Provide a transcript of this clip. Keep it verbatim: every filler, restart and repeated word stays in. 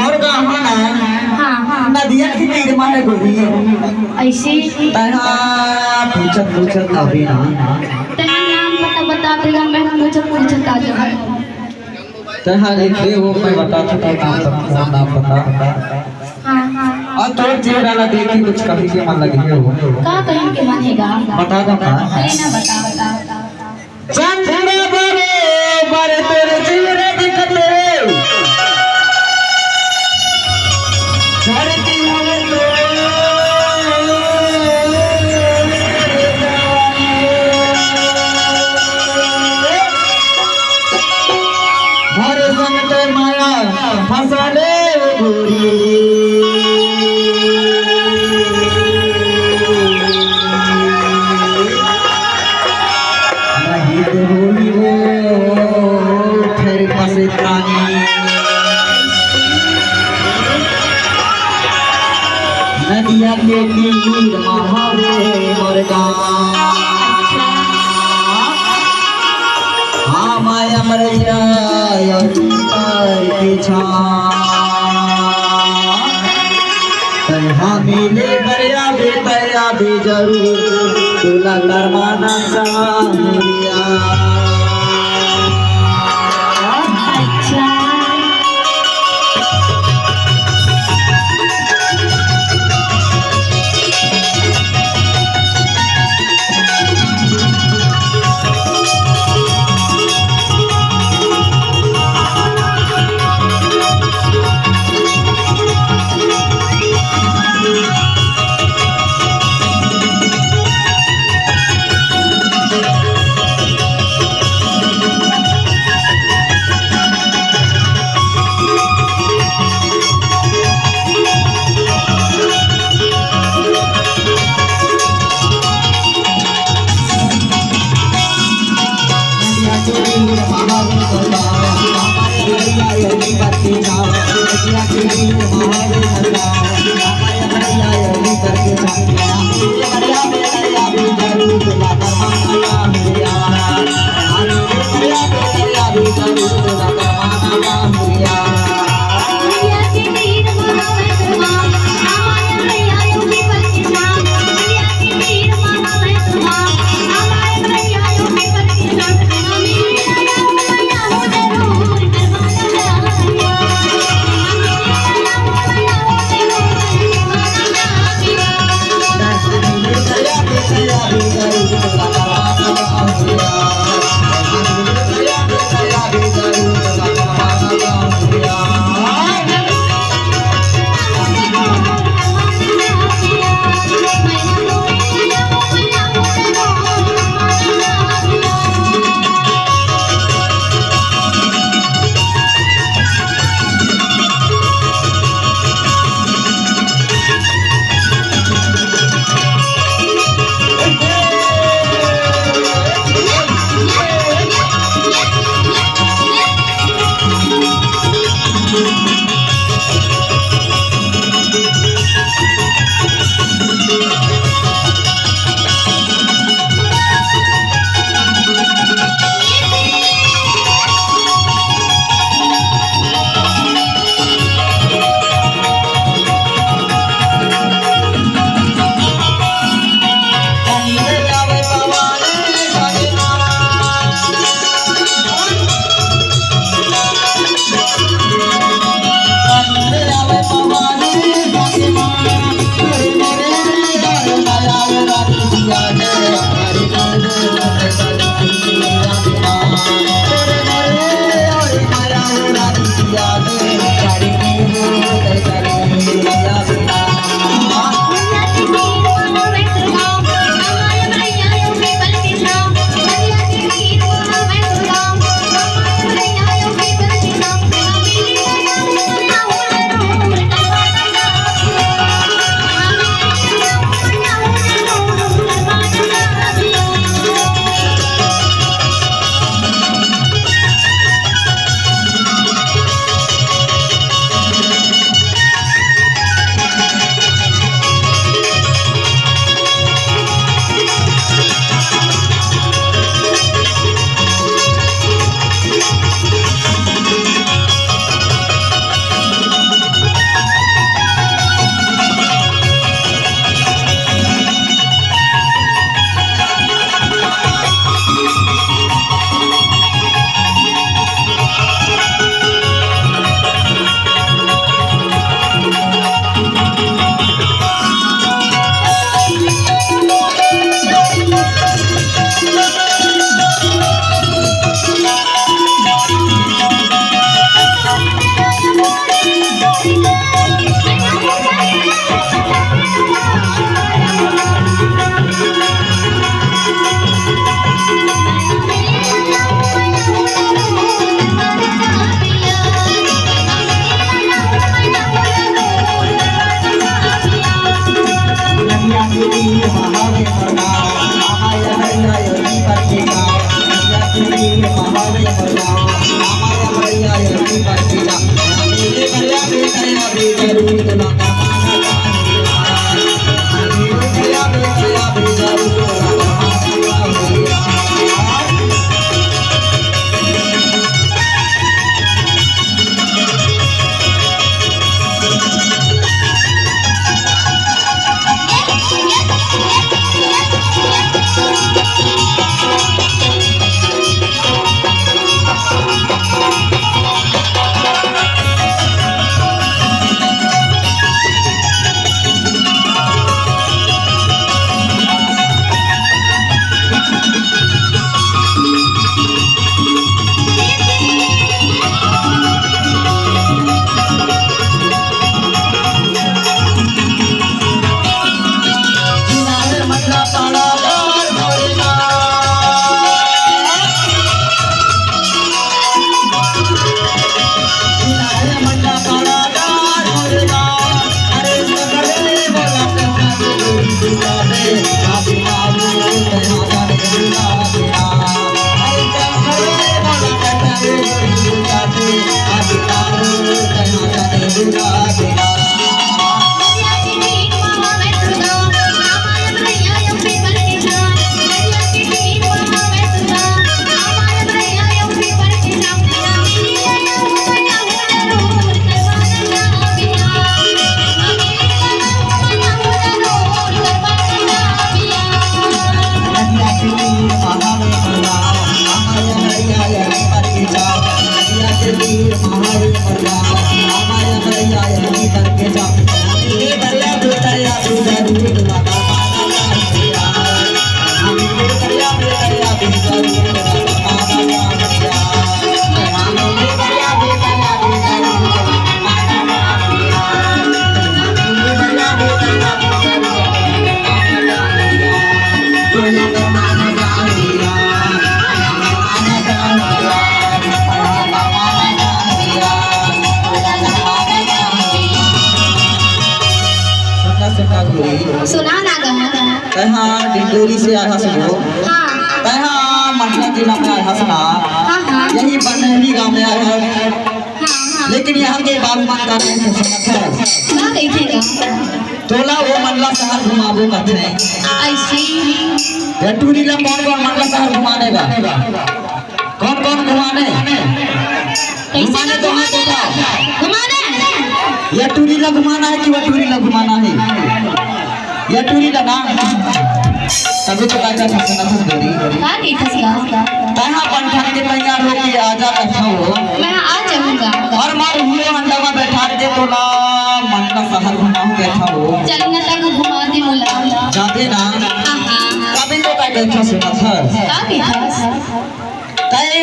मोर गाँव ह ना, हाँ, हाँ। नदिया के तीर मा हे गोरी। अइसे? तैं हा पूछत पूछत आबे ना। तैं नाम पता बता देगा, मैं पूछत पूछत आ जाऊँ। तैं हा लिखे हो, मैं बता सकता नाम पता, नाम पता। हाँ, हाँ। अउ तोर चेहरा ला देख के कुछ कहे के मन लगे हो। का कहे के मन हे गा? बता दो का? अरे ना, बता, बता। चंद्र बरोबर तोर चेहरा दिखत हे। धरती हवे तो हर संग ते माया फंसा ले गोरी। नहीं तो होली वो फिर पछतानी। नदिया के तीर मा हवे मोर गाँव। हाँ, माया मरैया अउ पीपर के छाँव। तैं हा मिले बर आबे, तैं आबे जरूर, तोला करमाना साँवरिया। अच्छा। सुना, सुना गोरी। सुना ना गा। तैं हा डिंडोरी से आया हस वो। हाँ। तैं हा मंडला जिला में आया हस ना। हाँ, हाँ। यही बनहरी गांव में आया हस। हाँ, हाँ। लेकिन यहाँ के बाबू मन का नहीं सुनत है। का कहिथे गा? तोला वो मंडला शहर घुमाबो कथे। ऐसे। ये टूरी ला कौन कौन मंडला शहर घुमाने गा? कौन कौन घुमाने? कैसे घुमाने तो हाथ उठाओ। घुमाने? ये टूरी ला घुमाना है कि वो टूरी ला घुमाना है? ये टूरी ला ना। तभी तो काका फंसना था गोरी। का कहिथस गा? तैं हा बन ठन के तैयार हो के आजा कथा हो। मैं आ जाऊंगा। और मार हुए अंडा में बैठा के तोला मंडला शहर घुमाऊं कथा हो। चल ना तक घुमा दे मोला। जाते ना। हाँ, हाँ। तभी तो काका फंसना था। का कहिथस?